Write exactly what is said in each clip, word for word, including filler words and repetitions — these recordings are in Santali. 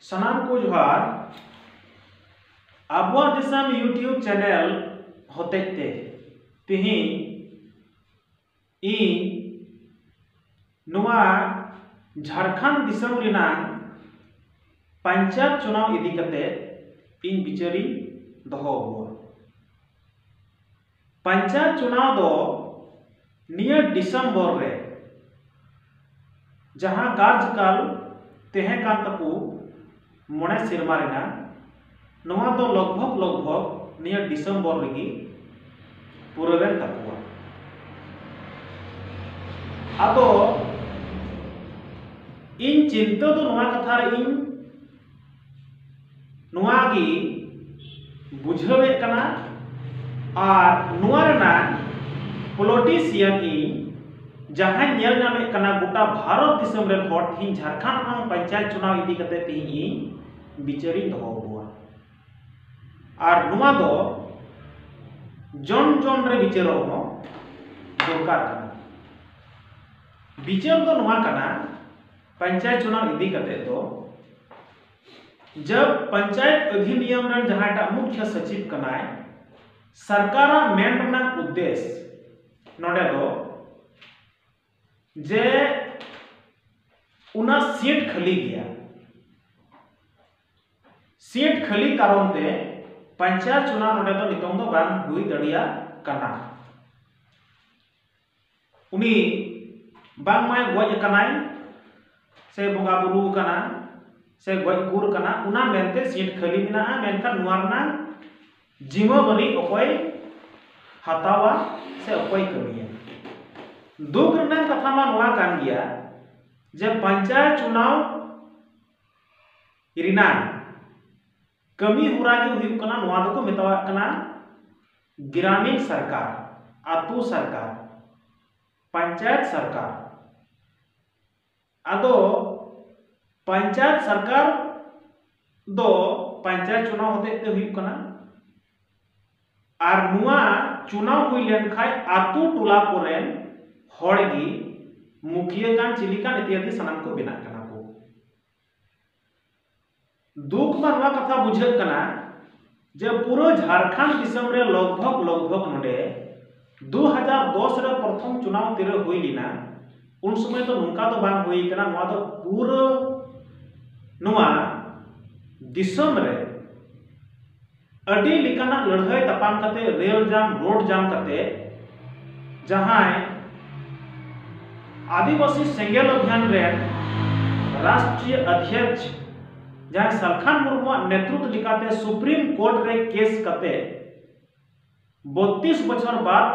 ᱥᱟᱱᱟᱢ ᱠᱚ ᱡᱚᱦᱟᱨ᱾ ᱟᱵᱚᱣᱟᱜ ᱫᱤᱥᱚᱢ YouTube channel ᱦᱚᱛᱮᱡ ᱛᱮ ᱛᱮᱦᱮᱧ ᱤᱧ ᱱᱚᱣᱟ ᱡᱷᱟᱲᱠᱷᱚᱸᱰ ᱫᱤᱥᱚᱢ ᱨᱮᱱᱟᱜ ᱯᱚᱧᱪᱟᱭᱮᱛ ᱪᱩᱱᱟᱣ ᱤᱫᱤ ᱠᱟᱛᱮ ᱤᱧ ᱵᱤᱪᱟᱹᱨᱤᱧ ᱫᱚᱦᱚ ᱟᱹᱜᱩᱣᱟ᱾ ᱯᱚᱧᱪᱟᱭᱮᱛ ᱪᱩᱱᱟᱣ ᱫᱚ ᱱᱤᱭᱟᱹ ᱰᱤᱥᱮᱢᱵᱚᱨ ᱨᱮ ᱡᱟᱦᱟᱸ ᱠᱟᱨᱡᱚᱠᱟᱞ ᱛᱟᱦᱮᱸ ᱠᱟᱱ ᱛᱟᱠᱚ ᱢᱚᱬᱮ ᱥᱮᱨᱢᱟ ᱨᱮᱱᱟᱜ, ᱱᱚᱣᱟ ᱫᱚ ᱞᱚᱜᱽᱵᱷᱚᱜᱽ ᱞᱚᱜᱽᱵᱷᱚᱜᱽ ᱱᱤᱭᱟᱹ ᱰᱤᱥᱮᱢᱵᱚᱨ ᱨᱮᱜᱮ ᱯᱩᱨᱟᱹᱣᱮᱱ ᱛᱟᱠᱚᱣᱟ᱾ ᱟᱫᱚ ᱤᱧ ᱪᱤᱱᱛᱟᱹ ᱫᱚ ᱱᱚᱣᱟ ᱠᱟᱛᱷᱟ ᱨᱮ ᱤᱧ ᱱᱚᱣᱟ ᱜᱮ ᱵᱩᱡᱷᱟᱹᱣᱮᱫ ᱠᱟᱱᱟ᱾ ᱟᱨ ᱱᱚᱣᱟ ᱨᱮᱱᱟᱜ ᱯᱚᱞᱤᱴᱤᱥᱤᱭᱟᱱ ᱤᱧ ᱡᱟᱦᱟᱸᱧ ᱧᱮᱞ ᱧᱟᱢᱮᱫ ᱠᱟᱱᱟ, ᱜᱚᱴᱟ ᱵᱷᱟᱨᱚᱛ ᱫᱤᱥᱚᱢ ᱨᱮᱱ ᱦᱚᱲ ᱛᱮᱦᱮᱧ ᱡᱷᱟᱲᱠᱷᱚᱸᱰ ᱨᱮᱱᱟᱜ ᱯᱚᱧᱪᱟᱭᱮᱛ ᱪᱩᱱᱟᱣ ᱤᱫᱤ ᱠᱟᱛᱮ ᱛᱮᱦᱮᱧ ᱤᱧ ᱵᱤᱪᱟᱹᱨᱤᱧ ᱫᱚᱦᱚ ᱟᱠᱚᱣᱟ᱾ ᱟᱨ ᱱᱚᱣᱟ ᱫᱚ ᱡᱚᱱ ᱡᱚᱱ ᱨᱮ ᱵᱤᱪᱟᱹᱨᱚᱜ ᱦᱚᱸ ᱫᱚᱨᱠᱟᱨ ᱠᱟᱱᱟ᱾ ᱵᱤᱪᱟᱹᱨ ᱫᱚ ᱱᱚᱣᱟ ᱠᱟᱱᱟ, ᱯᱚᱧᱪᱟᱭᱮᱛ ᱪᱩᱱᱟᱣ ᱤᱫᱤ ᱠᱟᱛᱮ ᱫᱚ, ᱡᱟᱵ ᱯᱚᱧᱪᱟᱭᱮᱛ ᱚᱫᱷᱤᱱᱤᱭᱚᱢ ᱨᱮᱱ ᱡᱟᱦᱟᱸᱭᱴᱟᱜ ᱢᱩᱠᱷᱭᱚ ᱥᱚᱪᱤᱵ ᱠᱟᱱᱟᱭ, ᱥᱚᱨᱠᱟᱨᱟᱜ ᱢᱮᱱ ᱨᱮᱱᱟᱜ ᱩᱫᱽᱫᱮᱥ ᱱᱚᱰᱮ ᱫᱚ ᱡᱮ ᱚᱱᱟ ᱥᱤᱴ ᱠᱷᱟᱹᱞᱤ ᱜᱮᱭᱟ᱾ ᱥᱤᱴ ᱠᱷᱟᱹᱞᱤ ᱠᱟᱨᱚᱱ ᱛᱮ ᱯᱚᱧᱪᱟᱭᱮᱛ ᱪᱩᱱᱟᱣ ᱱᱚᱰᱮ ᱫᱚ ᱱᱤᱛᱚᱝ ᱫᱚ ᱵᱟᱝ ᱦᱩᱭ ᱫᱟᱲᱮᱭᱟᱜ ᱠᱟᱱᱟ᱾ ᱩᱱᱤ ᱵᱟᱝᱢᱟᱭ ᱜᱚᱡ ᱟᱠᱟᱱᱟᱭ ᱥᱮ ᱵᱚᱸᱜᱟ ᱵᱩᱨᱩ ᱟᱠᱟᱱᱟ ᱥᱮ ᱜᱚᱡ ᱜᱩᱨ ᱟᱠᱟᱱᱟ, ᱚᱱᱟ ᱢᱮᱱᱛᱮ ᱥᱤᱴ ᱠᱷᱟᱹᱞᱤ ᱢᱮᱱᱟᱜᱼᱟ, ᱢᱮᱱᱠᱷᱟᱱ ᱱᱚᱣᱟ ᱨᱮᱱᱟᱜ ᱡᱤᱢᱟᱹᱵᱟᱹᱨᱤ ᱚᱠᱚᱭ ᱦᱟᱛᱟᱣᱟ ᱥᱮ ᱚᱠᱚᱭ ᱠᱟᱹᱢᱤᱭᱟ? ᱫᱩᱠ ᱨᱮᱱᱟᱜ ᱠᱟᱛᱷᱟ ᱢᱟ ᱱᱚᱣᱟ ᱠᱟᱱ ᱜᱮᱭᱟ ᱡᱮ ᱯᱚᱧᱪᱟᱭᱮᱛ ᱪᱩᱱᱟᱣ ᱨᱮᱱᱟᱜ ᱠᱟᱹᱢᱤ ᱦᱚᱨᱟ ᱜᱮ ᱦᱩᱭᱩᱜ ᱠᱟᱱᱟ, ᱱᱚᱣᱟ ᱫᱚᱠᱚ ᱢᱮᱛᱟᱣᱟᱜ ᱠᱟᱱᱟ ᱜᱨᱟᱢᱤᱱ ᱥᱚᱨᱠᱟᱨ, ᱟᱛᱳ ᱥᱚᱨᱠᱟᱨ, ᱯᱚᱧᱪᱟᱭᱮᱛ ᱥᱚᱨᱠᱟᱨ᱾ ᱟᱫᱚ ᱯᱚᱧᱪᱟᱭᱮᱛ ᱥᱚᱨᱠᱟᱨ ᱫᱚ ᱯᱚᱧᱪᱟᱭᱮᱛ ᱪᱩᱱᱟᱣ ᱦᱚᱛᱮᱡ ᱛᱮ ᱦᱩᱭᱩᱜ ᱠᱟᱱᱟ᱾ ᱟᱨ ᱱᱚᱣᱟ ᱪᱩᱱᱟᱣ ᱦᱩᱭ ᱞᱮᱱᱠᱷᱟᱱ ᱟᱛᱳ ᱴᱚᱞᱟ ᱠᱚᱨᱮᱱ ᱦᱚᱲ ᱜᱮ ᱢᱩᱠᱷᱤᱭᱟᱹ ᱠᱟᱱ, ᱪᱤᱞᱤ ᱠᱟᱱ ᱤᱛᱭᱟᱫᱤ ᱥᱟᱱᱟᱢ ᱠᱚ ᱵᱮᱱᱟᱜ ᱠᱟᱱᱟ ᱠᱚ᱾ ᱫᱩᱠ ᱢᱟ ᱱᱚᱣᱟ ᱠᱟᱛᱷᱟ ᱵᱩᱡᱷᱟᱹᱜ ᱠᱟᱱᱟ ᱡᱮ ᱯᱩᱨᱟᱹ ᱡᱷᱟᱲᱠᱷᱚᱸᱰ ᱫᱤᱥᱚᱢ ᱨᱮ ᱞᱚᱜᱽᱵᱷᱚᱜᱽ ᱞᱚᱜᱽᱵᱷᱚᱜᱽ ᱱᱚᱰᱮ ᱫᱩ ᱦᱟᱡᱟᱨ ᱫᱚᱥ ᱨᱮ ᱯᱨᱚᱛᱷᱚᱢ ᱪᱩᱱᱟᱣ ᱛᱤᱨᱮ ᱦᱩᱭ ᱞᱮᱱᱟ, ᱩᱱ ᱥᱚᱢᱚᱭ ᱫᱚ ᱱᱚᱝᱠᱟ ᱫᱚ ᱵᱟᱝ ᱦᱩᱭ ᱠᱟᱱᱟ᱾ ᱱᱚᱣᱟ ᱫᱚ ᱯᱩᱨᱟᱹ ᱱᱚᱣᱟ ᱫᱤᱥᱚᱢ ᱨᱮ ᱟᱹᱰᱤ ᱞᱮᱠᱟᱱᱟᱜ ᱞᱟᱹᱲᱦᱟᱹᱭ ᱛᱟᱯᱟᱢ ᱠᱟᱛᱮ, ᱨᱮᱞ ᱡᱟᱢ, ᱨᱳᱰ ᱡᱟᱢ ᱠᱟᱛᱮ, ᱡᱟᱦᱟᱸᱭ ᱟᱹᱫᱤᱵᱟᱹᱥᱤ ᱥᱮᱸᱜᱮᱞ ᱚᱵᱷᱤᱭᱟᱱ ᱨᱮᱱ ᱨᱟᱥᱴᱨᱤᱭᱚ ᱚᱫᱷᱭᱚᱠᱥ ᱡᱟᱦᱟᱸᱭ ᱥᱟᱞᱠᱷᱟᱱ ᱢᱩᱨᱢᱩᱣᱟᱜ ᱱᱮᱛᱨᱩᱛ ᱞᱮᱠᱟᱛᱮ ᱥᱩᱯᱨᱤᱢ ᱠᱳᱨᱴ ᱨᱮ ᱠᱮᱥ ᱠᱟᱛᱮ ᱵᱚᱛᱛᱨᱤᱥ ᱵᱚᱪᱷᱚᱨ ᱵᱟᱫ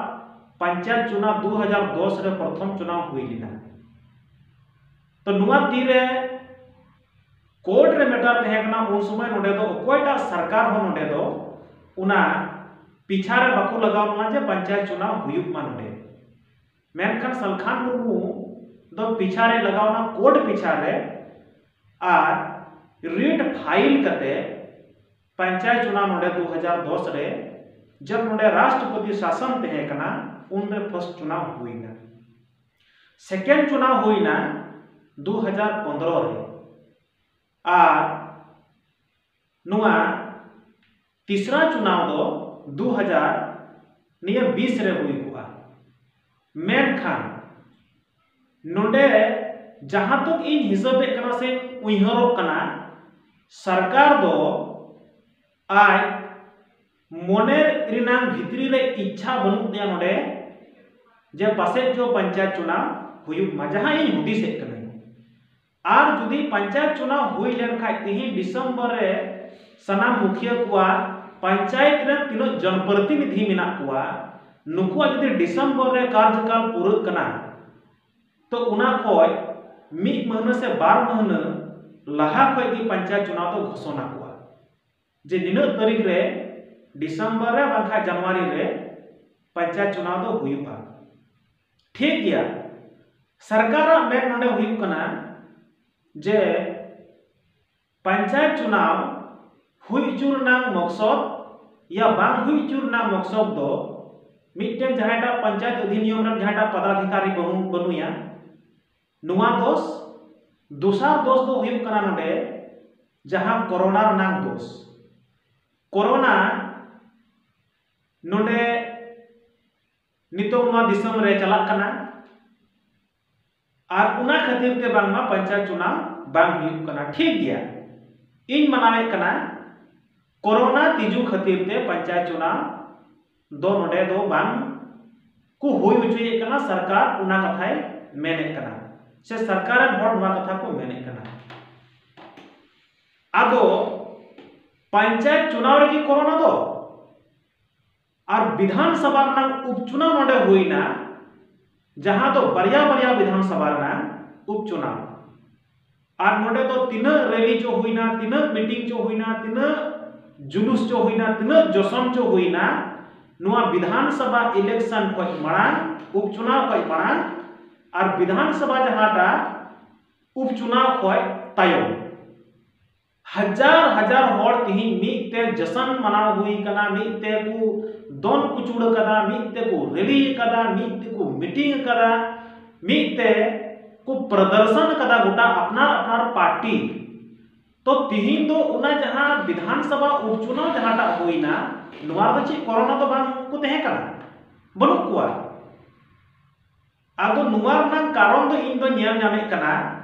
ᱯᱚᱧᱪᱟᱭᱮᱛ ᱪᱩᱱᱟᱣ ᱫᱩ ᱦᱟᱡᱟᱨ ᱫᱚᱥ ᱨᱮ ᱯᱨᱚᱛᱷᱚᱢ ᱪᱩᱱᱟᱣ ᱦᱩᱭ ᱞᱮᱱᱟ᱾ ᱛᱚ ᱱᱚᱣᱟ ᱛᱤᱨᱮ ᱠᱳᱨᱴ ᱨᱮ ᱢᱮᱴᱟᱨ ᱛᱟᱦᱮᱸ ᱠᱟᱱᱟ, ᱩᱱ ᱥᱚᱢᱚᱭ ᱱᱚᱰᱮ ᱫᱚ ᱚᱠᱚᱭᱴᱟᱜ ᱥᱚᱨᱠᱟᱨ ᱦᱚᱸ ᱱᱚᱰᱮ ᱫᱚ ᱚᱱᱟ ᱯᱤᱪᱷᱟ ᱨᱮ ᱵᱟᱠᱚ ᱞᱟᱜᱟᱣ ᱞᱮᱱᱟ ᱡᱮ ᱯᱚᱧᱪᱟᱭᱮᱛ ᱪᱩᱱᱟᱣ ᱦᱩᱭᱩᱜ ᱢᱟ ᱱᱚᱰᱮ᱾ ᱢᱮᱱᱠᱷᱟᱱ ᱥᱟᱞᱠᱷᱟᱱ ᱢᱩᱨᱢᱩ ᱫᱚ ᱯᱤᱪᱷᱟ ᱨᱮ ᱞᱟᱜᱟᱣ ᱮᱱᱟ, ᱠᱳᱨᱴ ᱯᱤᱪᱷᱟ ᱨᱮ, ᱟᱨ ᱨᱤᱴ ᱯᱷᱟᱭᱤᱞ ᱠᱟᱛᱮ ᱯᱚᱧᱪᱟᱭᱮᱛ ᱪᱩᱱᱟᱣ ᱱᱚᱰᱮ ᱫᱩ ᱦᱟᱡᱟᱨ ᱫᱚᱥ ᱨᱮ ᱡᱚᱵ ᱱᱚᱰᱮ ᱨᱟᱥᱴᱨᱚᱯᱚᱛᱤ ᱥᱟᱥᱚᱱ ᱛᱟᱦᱮᱸ ᱠᱟᱱᱟ, ᱩᱱᱨᱮ ᱯᱷᱟᱨᱥᱴ ᱪᱩᱱᱟᱣ ᱦᱩᱭᱱᱟ᱾ ᱥᱮᱠᱮᱱᱰ ᱪᱩᱱᱟᱣ ᱦᱩᱭᱱᱟ ᱫᱩ ᱦᱟᱡᱟᱨ ᱯᱚᱱᱫᱽᱨᱚ ᱨᱮ, ᱟᱨ ᱱᱚᱣᱟ ᱛᱤᱥᱨᱟ ᱪᱩᱱᱟᱣ ᱫᱚ ᱫᱩ ᱦᱟᱡᱟᱨ ᱱᱤᱭᱟᱹ ᱵᱤᱥ ᱨᱮ ᱦᱩᱭ ᱠᱚᱜᱼᱟ᱾ ᱢᱮᱱᱠᱷᱟᱱ ᱱᱚᱰᱮ ᱡᱟᱦᱟᱸ ᱛᱚᱠ ᱤᱧ ᱦᱤᱥᱟᱹᱵᱮᱫ ᱠᱟᱱᱟ ᱥᱮ ᱩᱭᱦᱟᱹᱨᱚᱜ ᱠᱟᱱᱟ, ᱥᱚᱨᱠᱟᱨ ᱫᱚ ᱟᱡ ᱢᱚᱱᱮ ᱨᱮᱱᱟᱝ ᱵᱷᱤᱛᱨᱤ ᱨᱮ ᱤᱪᱪᱷᱟ ᱵᱟᱹᱱᱩᱜ ᱛᱟᱭᱟ ᱱᱚᱰᱮ ᱡᱮ ᱯᱟᱥᱮᱡ ᱪᱚ ᱯᱚᱧᱪᱟᱭᱮᱛ ᱪᱩᱱᱟᱣ ᱦᱩᱭᱩᱜ ᱢᱟ, ᱡᱟᱦᱟᱸ ᱤᱧ ᱦᱩᱫᱤᱥᱮᱫ ᱠᱟᱹᱱᱟᱹᱧ᱾ ᱟᱨ ᱡᱩᱫᱤ ᱯᱚᱧᱪᱟᱭᱮᱛ ᱪᱩᱱᱟᱣ ᱦᱩᱭ ᱞᱮᱱᱠᱷᱟᱡ ᱛᱤᱦᱤᱧ ᱰᱤᱥᱮᱢᱵᱚᱨ ᱨᱮ ᱥᱟᱱᱟᱢ ᱢᱩᱠᱷᱤᱭᱟᱹ ᱠᱚᱣᱟᱜ ᱯᱚᱧᱪᱟᱭᱮᱛ ᱨᱮᱱ ᱛᱤᱱᱟᱹᱜ ᱡᱚᱱᱯᱨᱚᱛᱤᱱᱤᱫᱷᱤ ᱢᱮᱱᱟᱜ ᱠᱚᱣᱟ, ᱱᱩᱠᱩᱣᱟᱜ ᱡᱩᱫᱤ ᱰᱤᱥᱮᱢᱵᱚᱨ ᱨᱮ ᱠᱟᱨᱡᱚᱠᱟᱞ ᱯᱩᱨᱟᱹᱜ ᱠᱟᱱᱟ, ᱛᱚ ᱚᱱᱟ ᱠᱷᱚᱡ ᱢᱤᱫ ᱢᱟᱹᱦᱱᱟᱹ ᱥᱮ ᱵᱟᱨ ᱢᱟᱹᱦᱱᱟᱹ ᱞᱟᱦᱟ ᱠᱷᱚᱡ ᱜᱮ ᱯᱚᱧᱪᱟᱭᱮᱛ ᱪᱩᱱᱟᱣ ᱫᱚ ᱜᱷᱳᱥᱚᱱᱟ ᱠᱚᱣᱟ ᱡᱮ ᱱᱤᱱᱟᱹᱜ ᱛᱟᱹᱨᱤᱠᱷ ᱨᱮ ᱰᱤᱥᱮᱢᱵᱚᱨ ᱨᱮ ᱵᱟᱝᱠᱷᱟᱱ ᱡᱟᱱᱩᱣᱟᱨᱤ ᱨᱮ ᱯᱚᱧᱪᱟᱭᱮᱛ ᱪᱩᱱᱟᱣ ᱫᱚ ᱦᱩᱭᱩᱜᱼᱟ᱾ ᱴᱷᱤᱠ ᱜᱮᱭᱟ, ᱥᱚᱨᱠᱟᱨᱟᱜ ᱢᱮᱱ ᱱᱚᱰᱮ ᱦᱩᱭᱩᱜ ᱠᱟᱱᱟ ᱡᱮ ᱯᱚᱧᱪᱟᱭᱮᱛ ᱪᱩᱱᱟᱣ ᱦᱩᱭ ᱦᱚᱪᱚ ᱨᱮᱱᱟᱜ ᱢᱚᱠᱥᱚᱫ ᱭᱟ ᱵᱟᱝ ᱦᱩᱭ ᱦᱚᱪᱚ ᱨᱮᱱᱟᱜ ᱢᱚᱠᱥᱚᱫ ᱫᱚ ᱢᱤᱫᱴᱮᱱ ᱡᱟᱦᱟᱸᱭᱴᱟᱜ ᱯᱚᱧᱪᱟᱭᱮᱛ ᱚᱫᱷᱤᱱᱤᱭᱚᱢ ᱨᱮᱱ ᱡᱟᱦᱟᱸᱭᱴᱟᱜ ᱯᱚᱫᱟᱫᱷᱤᱠᱟᱨᱤ ᱵᱟᱹᱱᱩ-, ᱵᱟᱹᱱᱩᱭᱟ, ᱱᱚᱣᱟ ᱫᱚᱥ᱾ ᱫᱚᱥᱟᱨ ᱫᱚᱥ ᱫᱚ ᱦᱩᱭᱩᱜ ᱠᱟᱱᱟ ᱱᱚᱰᱮ ᱡᱟᱦᱟᱸ ᱠᱳᱨᱳᱱᱟ ᱨᱮᱱᱟᱜ ᱫᱳᱥ, ᱠᱳᱨᱳᱱᱟ ᱱᱚᱰᱮ ᱱᱤᱛᱚᱜ ᱱᱚᱣᱟ ᱫᱤᱥᱚᱢ ᱨᱮ ᱪᱟᱞᱟᱜ ᱠᱟᱱᱟ, ᱟᱨ ᱚᱱᱟ ᱠᱷᱟᱹᱛᱤᱨ ᱛᱮ ᱵᱟᱝᱢᱟ ᱯᱚᱧᱪᱟᱭᱮᱛ ᱪᱩᱱᱟᱣ ᱵᱟᱝ ᱦᱩᱭᱩᱜ ᱠᱟᱱᱟ᱾ ᱴᱷᱤᱠ ᱜᱮᱭᱟ, ᱤᱧ ᱢᱟᱱᱟᱣᱮᱫ ᱠᱟᱱᱟ, ᱠᱳᱨᱳᱱᱟ ᱛᱤᱡᱩ ᱠᱷᱟᱹᱛᱤᱨ ᱛᱮ ᱯᱚᱧᱪᱟᱭᱮᱛ ᱪᱩᱱᱟᱣ ᱫᱚ ᱱᱚᱰᱮ ᱫᱚ ᱵᱟᱝ ᱠᱚ ᱦᱩᱭ ᱦᱚᱪᱚᱭᱮᱫ ᱠᱟᱱᱟ, ᱥᱚᱨᱠᱟᱨ ᱚᱱᱟ ᱠᱟᱛᱷᱟᱭ ᱢᱮᱱᱮᱫ ᱠᱟᱱᱟ, ᱥᱮ ᱥᱚᱨᱠᱟᱨ ᱨᱮᱱ ᱦᱚᱲ ᱱᱚᱣᱟ ᱠᱟᱛᱷᱟ ᱠᱚ ᱢᱮᱱᱮᱫ ᱠᱟᱱᱟ᱾ ᱟᱫᱚ ᱯᱚᱧᱪᱟᱭᱮᱛ ᱪᱩᱱᱟᱣ ᱨᱮᱜᱮ ᱠᱳᱨᱳᱱᱟ ᱫᱚ, ᱟᱨ ᱵᱤᱫᱷᱟᱱ ᱥᱚᱵᱷᱟ ᱨᱮᱱᱟᱜ ᱩᱯᱪᱩᱱᱟᱣ ᱱᱚᱰᱮ ᱦᱩᱭᱱᱟ, ᱡᱟᱦᱟᱸ ᱫᱚ ᱵᱟᱨᱭᱟ ᱵᱟᱨᱭᱟ ᱵᱤᱫᱷᱟᱱ ᱥᱚᱵᱷᱟ ᱨᱮᱱᱟᱜ ᱩᱯᱪᱩᱱᱟᱣ, ᱟᱨ ᱱᱚᱰᱮ ᱫᱚ ᱛᱤᱱᱟᱹᱜ ᱨᱮᱞᱤ ᱪᱚ ᱦᱩᱭᱱᱟ, ᱛᱤᱱᱟᱹᱜ ᱢᱤᱴᱤᱝ ᱪᱚ ᱦᱩᱭᱱᱟ, ᱛᱤᱱᱟᱹᱜ ᱡᱩᱞᱩᱥ ᱪᱚ ᱦᱩᱭᱱᱟ, ᱛᱤᱱᱟᱹᱜ ᱡᱚᱥᱚᱱ ᱪᱚ ᱦᱩᱭᱱᱟ, ᱱᱚᱣᱟ ᱵᱤᱫᱷᱟᱱ ᱥᱚᱵᱷᱟ ᱤᱞᱮᱠᱥᱚᱱ ᱠᱷᱚᱡ ᱢᱟᱲᱟᱝ, ᱩᱯᱪᱩᱱᱟᱣ ᱠᱷᱚᱡ ᱢᱟᱲᱟᱝ, ᱟᱨ ᱵᱤᱫᱷᱟᱱ ᱥᱚᱵᱷᱟ ᱡᱟᱦᱟᱸᱴᱟᱜ ᱩᱯᱪᱩᱱᱟᱣ ᱠᱷᱚᱡ ᱛᱟᱭᱚᱢ, ᱦᱟᱡᱟᱨ ᱦᱟᱡᱟᱨ ᱦᱚᱲ ᱛᱤᱦᱤᱧ ᱢᱤᱫ ᱛᱮ ᱡᱚᱥᱚᱱ ᱢᱟᱱᱟᱣ ᱦᱩᱭ ᱠᱟᱱᱟ, ᱢᱤᱫ ᱛᱮ ᱠᱚ ᱫᱚᱱ ᱠᱩᱪᱩᱲ ᱠᱟᱫᱟ, ᱢᱤᱫ ᱛᱮ ᱠᱚ ᱨᱮᱞᱤ ᱠᱟᱫᱟ, ᱢᱤᱫ ᱛᱮ ᱠᱚ ᱢᱤᱴᱤᱝ ᱠᱟᱫᱟ, ᱢᱤᱫ ᱛᱮ ᱠᱚ ᱯᱨᱚᱫᱚᱨᱥᱚᱱ ᱠᱟᱫᱟ ᱜᱚᱴᱟ ᱟᱯᱱᱟᱨ ᱟᱯᱱᱟᱨ ᱯᱟᱨᱴᱤ᱾ ᱛᱚ ᱛᱤᱦᱤᱧ ᱫᱚ ᱚᱱᱟ ᱡᱟᱦᱟᱸ ᱵᱤᱫᱷᱟᱱ ᱥᱚᱵᱷᱟ ᱩᱯᱪᱩᱱᱟᱣ ᱡᱟᱦᱟᱸᱴᱟᱜ ᱦᱩᱭᱱᱟ, ᱱᱚᱣᱟ ᱨᱮᱫᱚ ᱪᱮᱫ ᱠᱳᱨᱳᱱᱟ ᱫᱚ ᱵᱟᱝ ᱠᱚ ᱛᱟᱦᱮᱸ ᱠᱟᱱᱟ? ᱵᱟᱹᱱᱩᱜ ᱠᱚᱣᱟ᱾ ᱟᱫᱚ ᱱᱚᱣᱟ ᱨᱮᱱᱟᱜ ᱠᱟᱨᱚᱱ ᱫᱚ ᱤᱧ ᱫᱚ ᱧᱮᱞ ᱧᱟᱢᱮᱫ ᱠᱟᱱᱟ,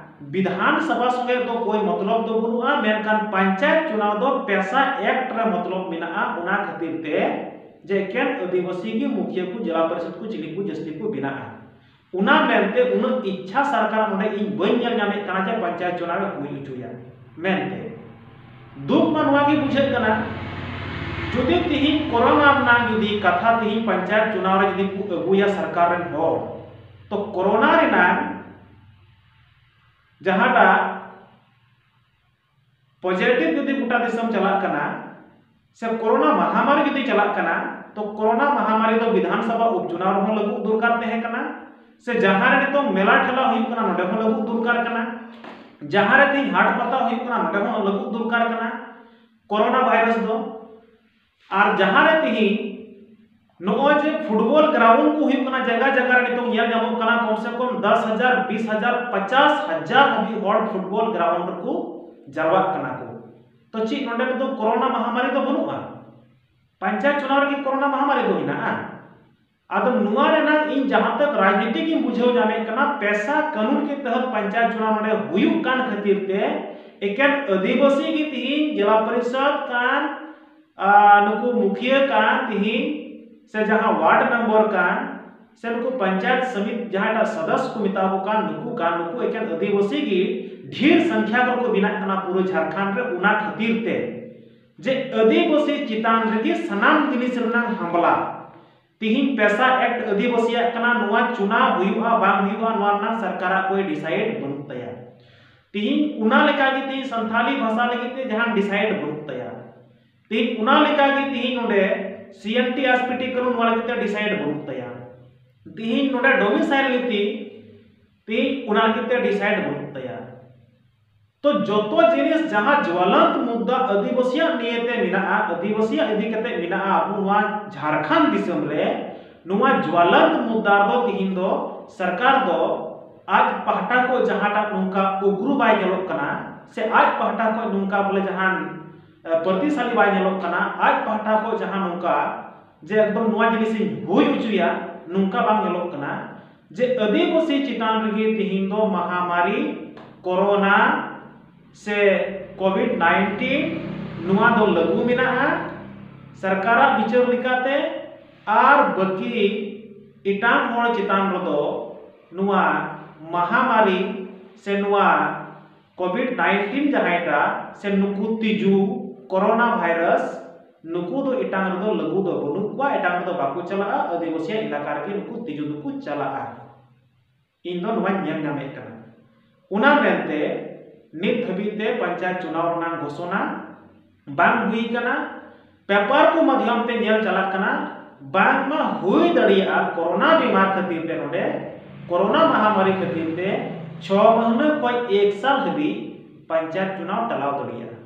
ᱵᱤᱫᱷᱟᱱ ᱥᱚᱵᱷᱟ ᱥᱚᱸᱜᱮ ᱫᱚ ᱠᱳᱭ ᱢᱚᱛᱞᱚᱵ ᱫᱚ ᱵᱟᱹᱱᱩᱜᱼᱟ, ᱢᱮᱱᱠᱷᱟᱱ ᱯᱚᱧᱪᱟᱭᱮᱛ ᱪᱩᱱᱟᱣ ᱫᱚ ᱯᱮᱥᱟ ᱮᱠᱴ ᱨᱮ ᱢᱚᱛᱞᱚᱵ ᱢᱮᱱᱟᱜᱼᱟ᱾ ᱚᱱᱟ ᱠᱷᱟᱹᱛᱤᱨ ᱛᱮ ᱡᱮ ᱮᱠᱮᱱ ᱟᱹᱫᱤᱵᱟᱹᱥᱤ ᱜᱮ ᱢᱩᱠᱷᱤᱭᱟᱹ ᱠᱚ, ᱡᱮᱞᱟ ᱯᱚᱨᱤᱥᱚᱫ ᱠᱚ, ᱪᱤᱞᱤ ᱠᱚ ᱡᱟᱹᱥᱛᱤ ᱠᱚ ᱵᱮᱱᱟᱜᱼᱟ, ᱚᱱᱟ ᱢᱮᱱᱛᱮ ᱩᱱᱟᱹᱜ ᱤᱪᱪᱷᱟ ᱥᱚᱨᱠᱟᱨ ᱱᱚᱰᱮ ᱤᱧ ᱵᱟᱹᱧ ᱧᱮᱞ ᱧᱟᱢᱮᱫ ᱠᱟᱱᱟ ᱡᱮ ᱯᱚᱧᱪᱟᱭᱮᱛ ᱪᱩᱱᱟᱣ ᱮ ᱦᱩᱭ ᱦᱚᱪᱚᱭᱟ ᱢᱮᱱᱛᱮ᱾ ᱫᱩᱠ ᱢᱟ ᱱᱚᱣᱟ ᱜᱮ ᱵᱩᱡᱷᱟᱹᱜ ᱠᱟᱱᱟ, ᱡᱩᱫᱤ ᱛᱤᱦᱤᱧ ᱠᱳᱨᱳᱱᱟ ᱨᱮᱱᱟᱜ ᱡᱩᱫᱤ ᱠᱟᱛᱷᱟ ᱛᱤᱦᱤᱧ ᱯᱚᱧᱪᱟᱭᱮᱛ ᱪᱩᱱᱟᱣ ᱨᱮ ᱡᱩᱫᱤ ᱠᱚ ᱟᱹᱜᱩᱭᱟ ᱥᱚᱨᱠᱟᱨ ᱨᱮᱱ ᱦᱚᱲ, ᱛᱚ ᱠᱳᱨᱳᱱᱟ ᱨᱮᱱᱟᱜ ᱡᱟᱦᱟᱸᱴᱟᱜ ᱯᱚᱡᱮᱴᱤᱵᱷ ᱡᱩᱫᱤ ᱜᱚᱴᱟ ᱫᱤᱥᱚᱢ ᱪᱟᱞᱟᱜ ᱠᱟᱱᱟ, ᱥᱮ ᱠᱳᱨᱳᱱᱟ ᱢᱟᱦᱟᱢᱟᱨᱤ ᱡᱩᱫᱤ ᱪᱟᱞᱟᱜ ᱠᱟᱱᱟ, ᱛᱚ ᱠᱳᱨᱳᱱᱟ ᱢᱟᱦᱟᱢᱟᱨᱤ ᱫᱚ ᱵᱤᱫᱷᱟᱱ ᱥᱚᱵᱷᱟ ᱩᱯᱪᱩᱱᱟᱣ ᱨᱮᱦᱚᱸ ᱞᱟᱹᱜᱩ ᱫᱚᱨᱠᱟᱨ ᱛᱟᱦᱮᱸ ᱠᱟᱱᱟ, ᱥᱮ ᱡᱟᱦᱟᱸ ᱨᱮ ᱱᱤᱛᱚᱝ ᱢᱮᱞᱟ ᱴᱷᱮᱞᱟ ᱦᱩᱭᱩᱜ ᱠᱟᱱᱟ, ᱱᱚᱰᱮ ᱦᱚᱸ ᱞᱟᱹᱜᱩ ᱫᱚᱨᱠᱟᱨ ᱠᱟᱱᱟ, ᱡᱟᱦᱟᱸ ᱨᱮ ᱛᱮᱦᱮᱧ ᱦᱟᱴ ᱯᱟᱛᱟ ᱦᱩᱭᱩᱜ ᱠᱟᱱᱟ, ᱱᱚᱰᱮ ᱦᱚᱸ ᱞᱟᱹᱜᱩ ᱫᱚᱨᱠᱟᱨ ᱠᱟᱱᱟ ᱠᱳᱨᱳᱱᱟ ᱵᱷᱟᱭᱨᱟᱥ ᱫᱚ᱾ ᱟᱨ ᱡᱟᱦᱟᱸ ᱨᱮ ᱛᱮᱦᱮᱧ ᱱᱚᱜᱼᱚᱭ ᱡᱮ ᱯᱷᱩᱴᱵᱚᱞ ᱜᱨᱟᱣᱩᱱᱰ ᱠᱚ ᱦᱩᱭᱩᱜ ᱠᱟᱱᱟ, ᱡᱟᱭᱜᱟ ᱡᱟᱭᱜᱟ ᱨᱮ ᱱᱤᱛᱚᱝ ᱧᱮᱞ ᱧᱟᱢᱚᱜ ᱠᱟᱱᱟ, ᱠᱚᱢ ᱥᱮ ᱠᱚᱢ ᱫᱚᱥ ᱦᱟᱡᱟᱨ, ᱵᱤᱥ ᱦᱟᱡᱟᱨ, ᱯᱚᱧᱪᱟᱥ ᱦᱟᱡᱟᱨ ᱦᱟᱹᱵᱤᱡ ᱦᱚᱲ ᱯᱷᱩᱴᱵᱚᱞ ᱜᱨᱟᱣᱩᱱᱰ ᱨᱮᱠᱚ ᱡᱟᱨᱣᱟᱜ ᱠᱟᱱᱟ ᱠᱚ᱾ ᱛᱚ ᱪᱮᱫ ᱱᱚᱰᱮ ᱫᱚ ᱠᱳᱨᱳᱱᱟ ᱢᱟᱦᱟᱢᱟᱨᱤ ᱫᱚ ᱵᱟᱹᱱᱩᱜᱼᱟ? ᱯᱚᱧᱪᱟᱭᱮᱛ ᱪᱩᱱᱟᱣ ᱨᱮᱜᱮ ᱠᱳᱨᱳᱱᱟ ᱢᱟᱦᱟᱢᱟᱨᱤ ᱫᱚ ᱢᱮᱱᱟᱜᱼᱟ᱾ ᱟᱫᱚ ᱱᱚᱣᱟ ᱨᱮᱱᱟᱜ ᱤᱧ ᱡᱟᱦᱟᱸ ᱛᱟᱠ ᱨᱟᱡᱽᱱᱤᱛᱤ ᱜᱤᱧ ᱵᱩᱡᱷᱟᱹᱣ ᱧᱟᱢᱮᱫ ᱠᱟᱱᱟ, ᱯᱮᱥᱟ ᱠᱟᱹᱱᱩᱱ ᱠᱮ ᱛᱟᱦᱟᱛ ᱯᱚᱧᱪᱟᱭᱮᱛ ᱪᱩᱱᱟᱣ ᱱᱚᱰᱮ ᱦᱩᱭᱩᱜ ᱠᱟᱱ ᱠᱷᱟᱹᱛᱤᱨ ᱛᱮ ᱮᱠᱮᱱ ᱟᱹᱫᱤᱵᱟᱹᱥᱤ ᱜᱮ ᱛᱤᱦᱤᱧ ᱡᱮᱞᱟ ᱯᱚᱨᱤᱥᱚᱫ ᱠᱟᱱ, ᱟᱨ ᱱᱩᱠᱩ ᱢᱩᱠᱷᱤᱭᱟᱹ ᱠᱟᱱ ᱛᱤᱦᱤᱧ ᱥᱮ ᱡᱟᱦᱟᱸ ᱣᱟᱨᱰ ᱢᱮᱢᱵᱚᱨ ᱠᱟᱱ ᱥᱮ ᱱᱩᱠᱩ ᱯᱚᱧᱪᱟᱭᱮᱛ ᱥᱚᱢᱤᱛ ᱡᱟᱦᱟᱸᱴᱟᱜ ᱥᱚᱫᱚᱥ ᱠᱚ ᱢᱮᱛᱟ ᱠᱚ ᱠᱟᱱ, ᱱᱩᱠᱩ ᱠᱟᱱ, ᱱᱩᱠᱩ ᱮᱠᱮᱱ ᱟᱹᱫᱤᱵᱟᱹᱥᱤ ᱜᱮ ᱰᱷᱮᱨ ᱥᱚᱝᱠᱷᱟ ᱠᱚᱨᱮ ᱠᱚ ᱵᱮᱱᱟᱜ ᱠᱟᱱᱟ ᱯᱩᱨᱟᱹ ᱡᱷᱟᱲᱠᱷᱚᱸᱰ ᱨᱮ᱾ ᱚᱱᱟ ᱠᱷᱟᱹᱛᱤᱨ ᱛᱮ ᱡᱮ ᱟᱹᱫᱤᱵᱟᱹᱥᱤ ᱪᱮᱛᱟᱱ ᱨᱮᱜᱮ ᱥᱟᱱᱟᱢ ᱡᱤᱱᱤᱥ ᱨᱮᱱᱟᱜ ᱦᱟᱢᱞᱟ᱾ ᱛᱤᱦᱤᱧ ᱯᱮᱥᱟ ᱮᱠᱴ ᱟᱹᱫᱤᱵᱟᱹᱥᱤᱭᱟᱜ ᱠᱟᱱᱟ, ᱱᱚᱣᱟ ᱪᱩᱱᱟᱣ ᱦᱩᱭᱩᱜᱼᱟ ᱵᱟᱝ ᱦᱩᱭᱩᱜᱼᱟ, ᱱᱚᱣᱟ ᱨᱮᱱᱟᱜ ᱥᱚᱨᱠᱟᱨᱟᱜ ᱠᱚᱭ ᱰᱤᱥᱟᱭᱤᱰ ᱵᱟᱹᱱᱩᱜ ᱛᱟᱭᱟ᱾ ᱛᱤᱦᱤᱧ ᱚᱱᱟ ᱞᱮᱠᱟ ᱜᱮ ᱛᱤᱦᱤᱧ ᱥᱟᱱᱛᱷᱟᱞᱤ ᱵᱷᱟᱥᱟ ᱞᱟᱹᱜᱤᱫ ᱛᱮ ᱡᱟᱦᱟᱱ ᱰᱤᱥᱟᱭᱤᱰ ᱵᱟᱹᱱᱩᱜ ᱛᱟᱭᱟ᱾ ᱛᱤᱦᱤᱧ ᱚᱱᱟ ᱞᱮᱠᱟ ᱜᱮ ᱛᱤᱦᱤᱧ ᱱᱚᱰᱮ ᱥᱤ N T S P T ᱠᱟᱹᱱᱩᱱ, ᱱᱚᱣᱟ ᱞᱟᱹᱜᱤᱫ ᱛᱮ ᱰᱤᱥᱟᱭᱤᱰ ᱵᱟᱹᱱᱩᱜ ᱛᱟᱭᱟ᱾ ᱛᱤᱦᱤᱧ ᱱᱚᱰᱮ ᱰᱚᱢᱤᱥᱟᱭᱤᱞ ᱱᱤᱛᱤ, ᱛᱤᱦᱤᱧ ᱚᱱᱟ ᱞᱟᱹᱜᱤᱫ ᱛᱮ ᱰᱤᱥᱟᱭᱤᱰ ᱵᱟᱹᱱᱩᱜ ᱛᱟᱭᱟ᱾ ᱛᱚ ᱡᱚᱛᱚ ᱡᱤᱱᱤᱥ ᱡᱟᱦᱟᱸ ᱡᱣᱟᱞᱟᱱᱛ ᱢᱩᱫᱽᱫᱟ ᱟᱹᱫᱤᱵᱟᱹᱥᱤᱭᱟᱜ ᱱᱤᱭᱮᱛᱮ ᱢᱮᱱᱟᱜᱼᱟ, ᱟᱹᱫᱤᱵᱟᱹᱥᱤᱭᱟᱜ ᱤᱫᱤ ᱠᱟᱛᱮ ᱢᱮᱱᱟᱜᱼᱟ ᱟᱵᱚ ᱱᱚᱣᱟ ᱡᱷᱟᱲᱠᱷᱚᱸᱰ ᱫᱤᱥᱚᱢ ᱨᱮ, ᱱᱚᱣᱟ ᱡᱣᱟᱞᱟᱱᱛ ᱢᱩᱫᱽᱫᱟ ᱨᱮᱫᱚ ᱛᱤᱦᱤᱧ ᱫᱚ ᱥᱚᱨᱠᱟᱨ ᱫᱚ ᱟᱡ ᱯᱟᱦᱴᱟ ᱠᱷᱚᱱ ᱡᱟᱦᱟᱸᱴᱟᱜ ᱱᱚᱝᱠᱟ ᱩᱜᱽᱨᱩ ᱵᱟᱭ ᱧᱮᱞᱚᱜ ᱠᱟᱱᱟ, ᱥᱮ ᱟᱡ ᱯᱟᱦᱴᱟ ᱠᱷᱚᱱ ᱱᱚᱝᱠᱟ ᱵᱚᱞᱮ ᱡᱟᱦᱟᱱ, ᱮ, ᱯᱨᱚᱛᱤᱥᱟᱞᱤ ᱵᱟᱭ ᱧᱮᱞᱚᱜ ᱠᱟᱱᱟ, ᱟᱡ ᱯᱟᱦᱴᱟ ᱠᱷᱚᱱ ᱡᱟᱦᱟᱸ ᱱᱚᱝᱠᱟ ᱡᱮ ᱮᱠᱫᱚᱢ ᱱᱚᱣᱟ ᱡᱤᱱᱤᱥᱤᱧ ᱦᱩᱭ ᱦᱚᱪᱚᱭᱟ, ᱱᱚᱝᱠᱟ ᱵᱟᱝ ᱧᱮᱞᱚᱜ ᱠᱟᱱᱟ᱾ ᱡᱮ ᱟᱹᱫᱤᱵᱟᱹᱥᱤ ᱪᱮᱛᱟᱱ ᱨᱮᱜᱮ ᱛᱤᱦᱤᱧ ᱫᱚ ᱢᱟᱦᱟᱢᱟᱨᱤ ᱠᱳᱨᱳᱱᱟ ᱥᱮ ᱠᱳᱵᱷᱤᱰ ᱱᱟᱭᱤᱱᱴᱤᱱ ᱱᱚᱣᱟ ᱫᱚ ᱞᱟᱹᱜᱩ ᱢᱮᱱᱟᱜᱼᱟ ᱥᱚᱨᱠᱟᱨᱟᱜ ᱵᱤᱪᱟᱹᱨ ᱞᱮᱠᱟᱛᱮ, ᱟᱨ ᱵᱟᱹᱠᱤ ᱮᱴᱟᱜ ᱦᱚᱲ ᱪᱮᱛᱟᱱ ᱨᱮᱫᱚ ᱱᱚᱣᱟ ᱢᱟᱦᱟᱢᱟᱨᱤ ᱥᱮ ᱱᱚᱣᱟ ᱠᱳᱵᱷᱤᱰ ᱱᱟᱭᱤᱱᱴᱤᱱ ᱡᱟᱦᱟᱸᱭᱴᱟᱜ ᱥᱮ ᱱᱩᱠᱩ ᱛᱤᱡᱩ, ᱠᱳᱨᱳᱱᱟ ᱵᱷᱟᱭᱨᱟᱥ, ᱱᱩᱠᱩ ᱫᱚ ᱮᱴᱟᱜ ᱨᱮᱫᱚ ᱞᱟᱹᱜᱩ ᱫᱚ ᱵᱟᱹᱱᱩᱜ ᱠᱚᱣᱟ, ᱮᱴᱟᱜ ᱨᱮᱫᱚ ᱵᱟᱠᱚ ᱪᱟᱞᱟᱜᱼᱟ᱾ ᱟᱹᱫᱤᱵᱟᱹᱥᱤᱭᱟᱜ ᱮᱞᱟᱠᱟ ᱨᱮᱜᱮ ᱱᱩᱠᱩ ᱛᱤᱡᱩ ᱫᱚᱠᱚ ᱪᱟᱞᱟᱜᱼᱟ᱾ ᱤᱧ ᱫᱚ ᱱᱚᱣᱟᱧ ᱧᱮᱞ ᱧᱟᱢᱮᱫ ᱠᱟᱱᱟ᱾ ᱚᱱᱟ ᱢᱮᱱᱛᱮ ᱱᱤᱛ ᱫᱷᱟᱹᱵᱤᱡ ᱛᱮ ᱯᱚᱧᱪᱟᱭᱮᱛ ᱪᱩᱱᱟᱣ ᱨᱮᱱᱟᱜ ᱜᱷᱳᱥᱚᱱᱟ ᱵᱟᱝ ᱦᱩᱭ ᱠᱟᱱᱟ᱾ ᱯᱮᱯᱟᱨ ᱠᱚ ᱢᱟᱫᱽᱫᱷᱚᱢ ᱛᱮ ᱧᱮᱞ ᱪᱟᱞᱟᱜ ᱠᱟᱱᱟ, ᱵᱟᱝᱢᱟ ᱦᱩᱭ ᱫᱟᱲᱮᱭᱟᱜᱼᱟ ᱠᱳᱨᱳᱱᱟ ᱵᱤᱢᱟᱨ ᱠᱷᱟᱹᱛᱤᱨ ᱛᱮ ᱱᱚᱰᱮ ᱠᱳᱨᱳᱱᱟ ᱢᱟᱦᱟᱢᱟᱨᱤ ᱠᱷᱟᱹᱛᱤᱨ ᱛᱮ ᱪᱷᱚ ᱢᱟᱹᱦᱱᱟᱹ ᱠᱷᱚᱱ ᱮᱠ ᱥᱟᱞ ᱦᱟᱹᱵᱤᱡ ᱯᱚᱧᱪᱟᱭᱮᱛ ᱪᱩᱱᱟᱣ ᱴᱟᱞᱟᱣ ᱫᱟᱲᱮᱭᱟᱜᱼᱟ᱾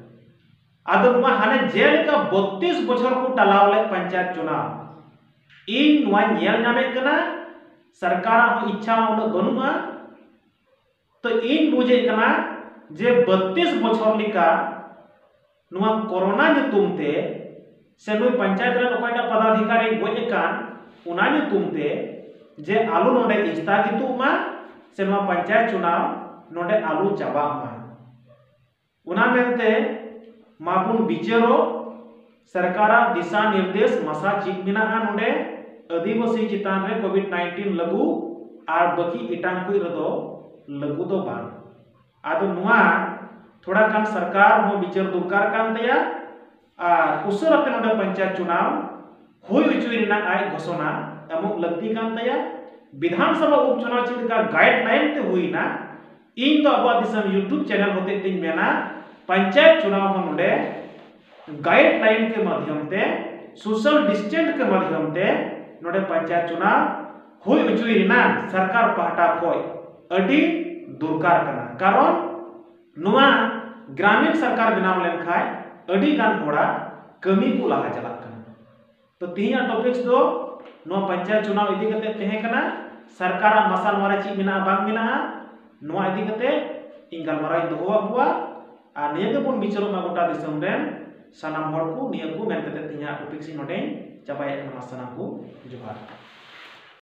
ᱟᱫᱚ ᱱᱚᱣᱟ ᱦᱟᱱᱮ ᱡᱮᱞᱮᱠᱟ ᱵᱚᱛᱛᱨᱤᱥ ᱵᱚᱪᱷᱚᱨ ᱠᱚ ᱴᱟᱞᱟᱣ ᱞᱮᱫ ᱯᱚᱧᱪᱟᱭᱮᱛ ᱪᱩᱱᱟᱣ, ᱤᱧ ᱱᱚᱣᱟᱧ ᱧᱮᱞ ᱧᱟᱢᱮᱫ ᱠᱟᱱᱟ, ᱥᱚᱨᱠᱟᱨᱟᱜ ᱦᱚᱸ ᱤᱪᱪᱷᱟ ᱦᱚᱸ ᱩᱱᱟᱹᱜ ᱵᱟᱹᱱᱩᱜᱼᱟ᱾ ᱛᱚ ᱤᱧ ᱵᱩᱡᱮᱫ ᱠᱟᱱᱟ ᱡᱮ ᱵᱟᱛᱛᱨᱤᱥ ᱵᱚᱪᱷᱚᱨ ᱞᱮᱠᱟ ᱱᱚᱣᱟ ᱠᱳᱨᱳᱱᱟ ᱧᱩᱛᱩᱢ ᱛᱮ ᱥᱮ ᱱᱩᱭ ᱯᱚᱧᱪᱟᱭᱮᱛ ᱨᱮᱱ ᱚᱠᱚᱭᱴᱟᱜ ᱯᱚᱫᱟᱫᱷᱤᱠᱟᱨᱤ ᱜᱚᱡ ᱟᱠᱟᱱ, ᱚᱱᱟ ᱧᱩᱛᱩᱢ ᱛᱮ ᱡᱮ ᱟᱞᱚ ᱱᱚᱰᱮ ᱥᱛᱷᱚᱜᱤᱛᱚᱜ ᱢᱟ ᱥᱮ ᱱᱚᱣᱟ ᱯᱚᱧᱪᱟᱭᱮᱛ ᱪᱩᱱᱟᱣ ᱱᱚᱰᱮ ᱟᱞᱚ ᱪᱟᱵᱟᱜ ᱢᱟ, ᱚᱱᱟ ᱢᱮᱱᱛᱮ ᱢᱟᱵᱚᱱ ᱵᱤᱪᱟᱹᱨᱚᱜ᱾ ᱥᱚᱨᱠᱟᱨᱟᱜ ᱫᱤᱥᱟ ᱱᱤᱨᱫᱮᱥ ᱢᱟᱥᱟ ᱪᱮᱫ ᱢᱮᱱᱟᱜᱼᱟ ᱱᱚᱰᱮ ᱟᱹᱫᱤᱵᱟᱹᱥᱤ ᱪᱮᱛᱟᱱ ᱨᱮ ᱠᱳᱵᱷᱤᱰ ᱱᱟᱭᱤᱱᱴᱤᱱ ᱞᱟᱹᱜᱩ ᱟᱨ ᱵᱟᱹᱠᱤ ᱮᱴᱟᱜ ᱠᱚ ᱨᱮᱫᱚ ᱞᱟᱹᱜᱩ ᱫᱚ ᱵᱟᱝ᱾ ᱟᱫᱚ ᱱᱚᱣᱟ ᱛᱷᱚᱲᱟ ᱜᱟᱱ ᱥᱚᱨᱠᱟᱨ ᱦᱚᱸ ᱵᱤᱪᱟᱹᱨ ᱫᱚᱨᱠᱟᱨ ᱠᱟᱱ ᱛᱟᱭᱟ ᱟᱨ ᱩᱥᱟᱹᱨᱟ ᱛᱮ ᱱᱚᱰᱮ ᱯᱚᱧᱪᱟᱭᱮᱛ ᱪᱩᱱᱟᱣ ᱦᱩᱭ ᱦᱚᱪᱚᱭ ᱨᱮᱱᱟᱜ ᱟᱡ ᱜᱷᱳᱥᱚᱱᱟ ᱮᱢᱚᱜ ᱞᱟᱹᱠᱛᱤ ᱠᱟᱱ ᱛᱟᱭᱟ᱾ ᱵᱤᱫᱷᱟᱱ ᱥᱚᱵᱷᱟ ᱩᱯᱪᱩᱱᱟᱣ ᱪᱮᱫ ᱞᱮᱠᱟ ᱜᱟᱭᱤᱰ ᱞᱟᱭᱤᱱ ᱛᱮ ᱦᱩᱭᱱᱟ, ᱤᱧ ᱫᱚ ᱟᱵᱚᱣᱟᱜ ᱫᱤᱥᱚᱢ YouTube ᱪᱮᱱᱮᱞ ᱦᱚᱛᱮᱡ ᱛᱤᱧ ᱢᱮᱱᱟ, ᱯᱚᱧᱪᱟᱭᱮᱛ ᱪᱩᱱᱟᱣ ᱦᱚᱸ ᱱᱚᱰᱮ ᱜᱟᱭᱤᱰ ᱞᱟᱭᱤᱱ ᱠᱮ ᱢᱟᱫᱷᱭᱚᱢ ᱛᱮ, ᱥᱳᱥᱟᱞ ᱰᱤᱥᱴᱮᱱᱥ ᱠᱮ ᱢᱟᱫᱷᱭᱚᱢ ᱛᱮ ᱱᱚᱰᱮ ᱯᱚᱧᱪᱟᱭᱮᱛ ᱪᱩᱱᱟᱣ ᱦᱩᱭ ᱦᱚᱪᱚᱭ ᱨᱮᱱᱟᱜ ᱥᱚᱨᱠᱟᱨ ᱯᱟᱦᱴᱟ ᱠᱷᱚᱱ ᱟᱹᱰᱤ ᱫᱚᱨᱠᱟᱨ ᱠᱟᱱᱟ᱾ ᱠᱟᱨᱚᱱ ᱱᱚᱣᱟ ᱜᱨᱟᱢᱤᱱ ᱥᱚᱨᱠᱟᱨ ᱵᱮᱱᱟᱣ ᱞᱮᱱᱠᱷᱟᱱ ᱟᱹᱰᱤ ᱜᱟᱱ ᱦᱚᱲᱟᱜ ᱠᱟᱹᱢᱤ ᱠᱚ ᱞᱟᱦᱟ ᱪᱟᱞᱟᱜ ᱠᱟᱱᱟ᱾ ᱛᱚ ᱛᱮᱦᱮᱧᱟᱜ ᱴᱚᱯᱤᱠᱥ ᱫᱚ ᱱᱚᱣᱟ ᱯᱚᱧᱪᱟᱭᱮᱛ ᱪᱩᱱᱟᱣ ᱤᱫᱤ ᱠᱟᱛᱮ ᱛᱟᱦᱮᱸ ᱠᱟᱱᱟ᱾ ᱥᱚᱨᱠᱟᱨᱟᱜ ᱢᱟᱥᱟ ᱱᱚᱣᱟ ᱨᱮ ᱪᱮᱫ ᱢᱮᱱᱟᱜᱼᱟ ᱵᱟᱝ ᱢᱮᱱᱟᱜᱼᱟ, ᱱᱚᱣᱟ ᱤᱫᱤ ᱠᱟᱛᱮ ᱤᱧ ᱜᱟᱞᱢᱟᱨᱟᱣ ᱤᱧ ᱫᱚᱦᱚᱣᱟᱜ ᱠᱚᱣᱟ᱾ ᱟᱨ ᱱᱤᱭᱟᱹ ᱜᱮᱵᱚᱱ ᱵᱤᱪᱟᱹᱨᱚᱜ ᱢᱟ ᱜᱚᱴᱟ ᱫᱤᱥᱚᱢ ᱨᱮᱱ ᱥᱟᱱᱟᱢ ᱦᱚᱲ ᱠᱚ ᱱᱤᱭᱟᱹ ᱠᱚ ᱢᱮᱱ ᱠᱟᱛᱮ ᱛᱮᱦᱮᱧᱟᱜ ᱴᱚᱯᱤᱠᱥ ᱤᱧ ᱱᱚᱰᱮᱧ ᱪᱟᱵᱟᱭᱮᱫ ᱠᱟᱱᱟ᱾ ᱥᱟᱱᱟᱢ ᱠᱚ ᱡᱚᱦᱟᱨ᱾